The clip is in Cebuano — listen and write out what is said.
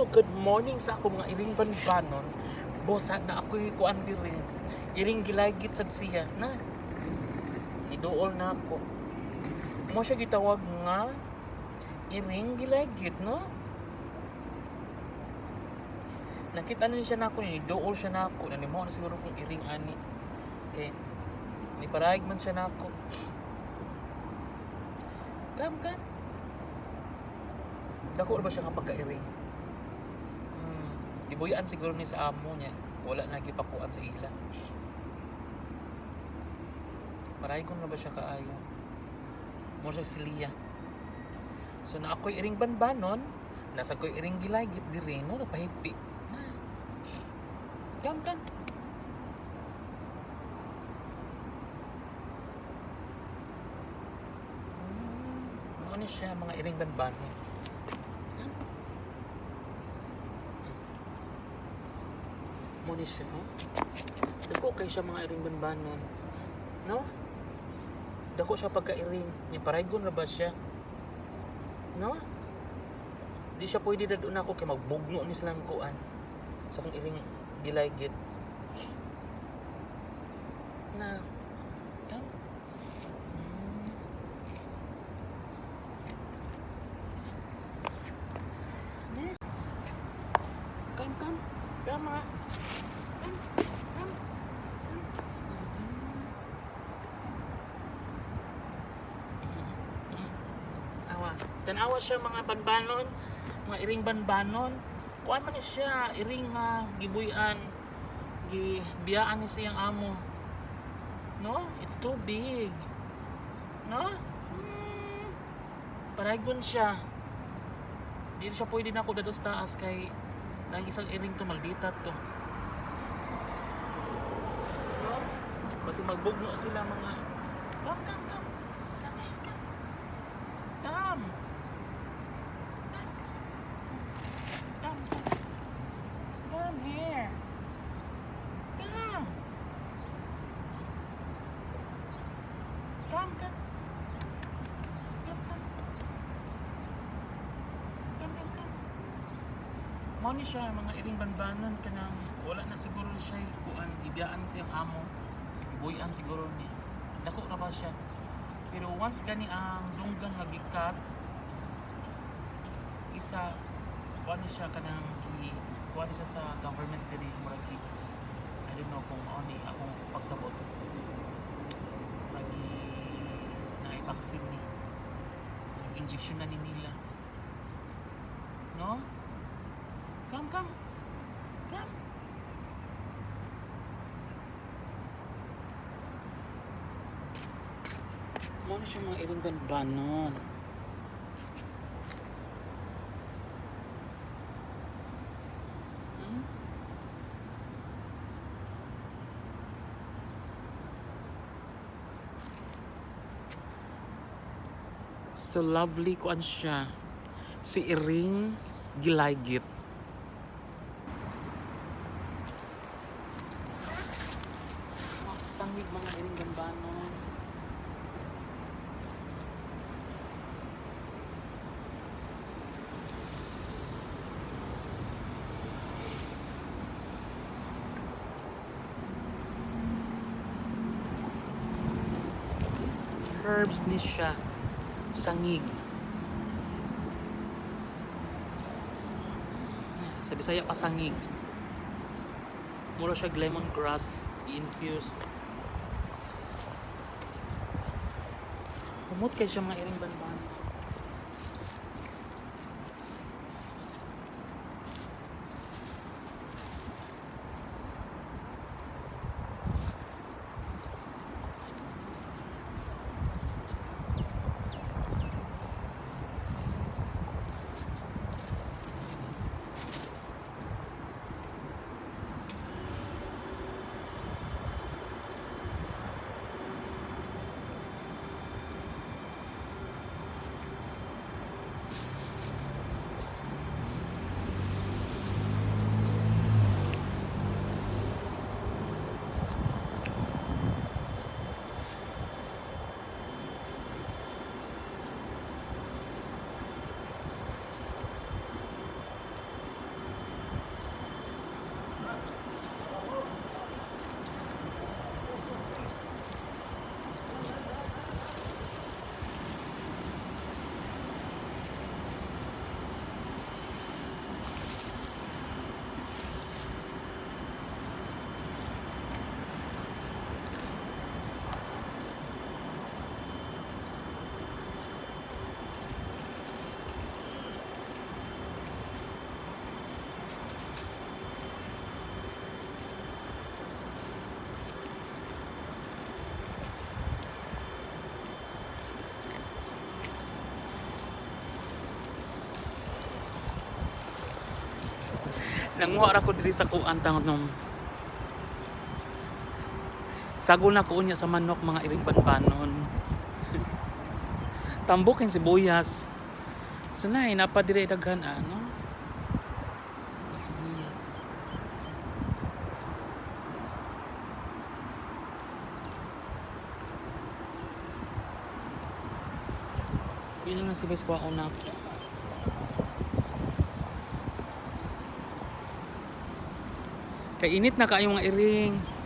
Hello, good morning sa ako mga iring banbanon. Bosa na ako'y kuan diri. Iring gilaygit sad siya na. Iduol na ako. Mo siya gitawag nga iring gilaygit, no? Nakita na siya nako, niduol siya nako, nanimo na siguro kung iring ani. Okay. Ni paraig man siya nako. Come, come. Dako ra ba siya nga pagkairing? Gibuyaan siguro ni sa amo niya. Wala na gipakuan sa ila. Paray ko na ba siya kaayo? Mo siya si Lia. So na ako'y iring banbanon, nasa ko'y iring gilaygit diri no, napahipi. Na. Come, come. Ano siya mga iring banbanon? Come. Mo ni siya, oh. Dako kay siya mga iring banbanon. No? Dako siya pagka-iring. Nya paraygon ra ba siya? No? Di siya pwede dadun ako kay magbugno ni silang kuan. Sa akong iring gilaygit. Na. Come. Ne. Come, come. Come, mga. Come, come. Come. Awa. Tanawa siya mga banbanon, mga iring banbanon. Kuan man ni siya, iring nga gibuy-an, gibiyaan ni siyang amo. No? It's too big. No? Paraygon siya. Di siya pwede na ako dados taas kay nang isang iring to maldita to. No? Basta magbugno sila mga. Come, come, come. Come here, come. Come. Come, come. Come, come. Come here. Come. Come, come. Come, come. Come, come, come. Mao ni siya mga iring banbanon kanang wala na siguro siya kuan gibiyaan siyang amo. Sigibuyan siguro ni. Dako na ba siya? Pero once gani ang dunggan nga gikat isa kuan ni siya kanang gi kuan ni siya sa government diri murag gi, I don't know kung mao ni akong pagsabot. Murag gi naay vaccine ni. Injection na ni nila. No? Come, come. Come. Mao na siya mga iring banbanon. So lovely kuan siya. Si Iring Gilaygit. Oh, sangig mga iring banbanon. Herbs ni siya. Sangig. Sa Bisaya pa sangig. Mura siya lemongrass i-infuse. Humot kay siya mga iring banban. Nanguha ra ko diri sa kuan tang nung sagol na ko unya sa manok, mga iring banbanon. Tambokin sibuyas. So na, napa diri daghan ano? Sibuyas. Yun lang si Bes ko ako na. Kay init na kaayo, mga iring.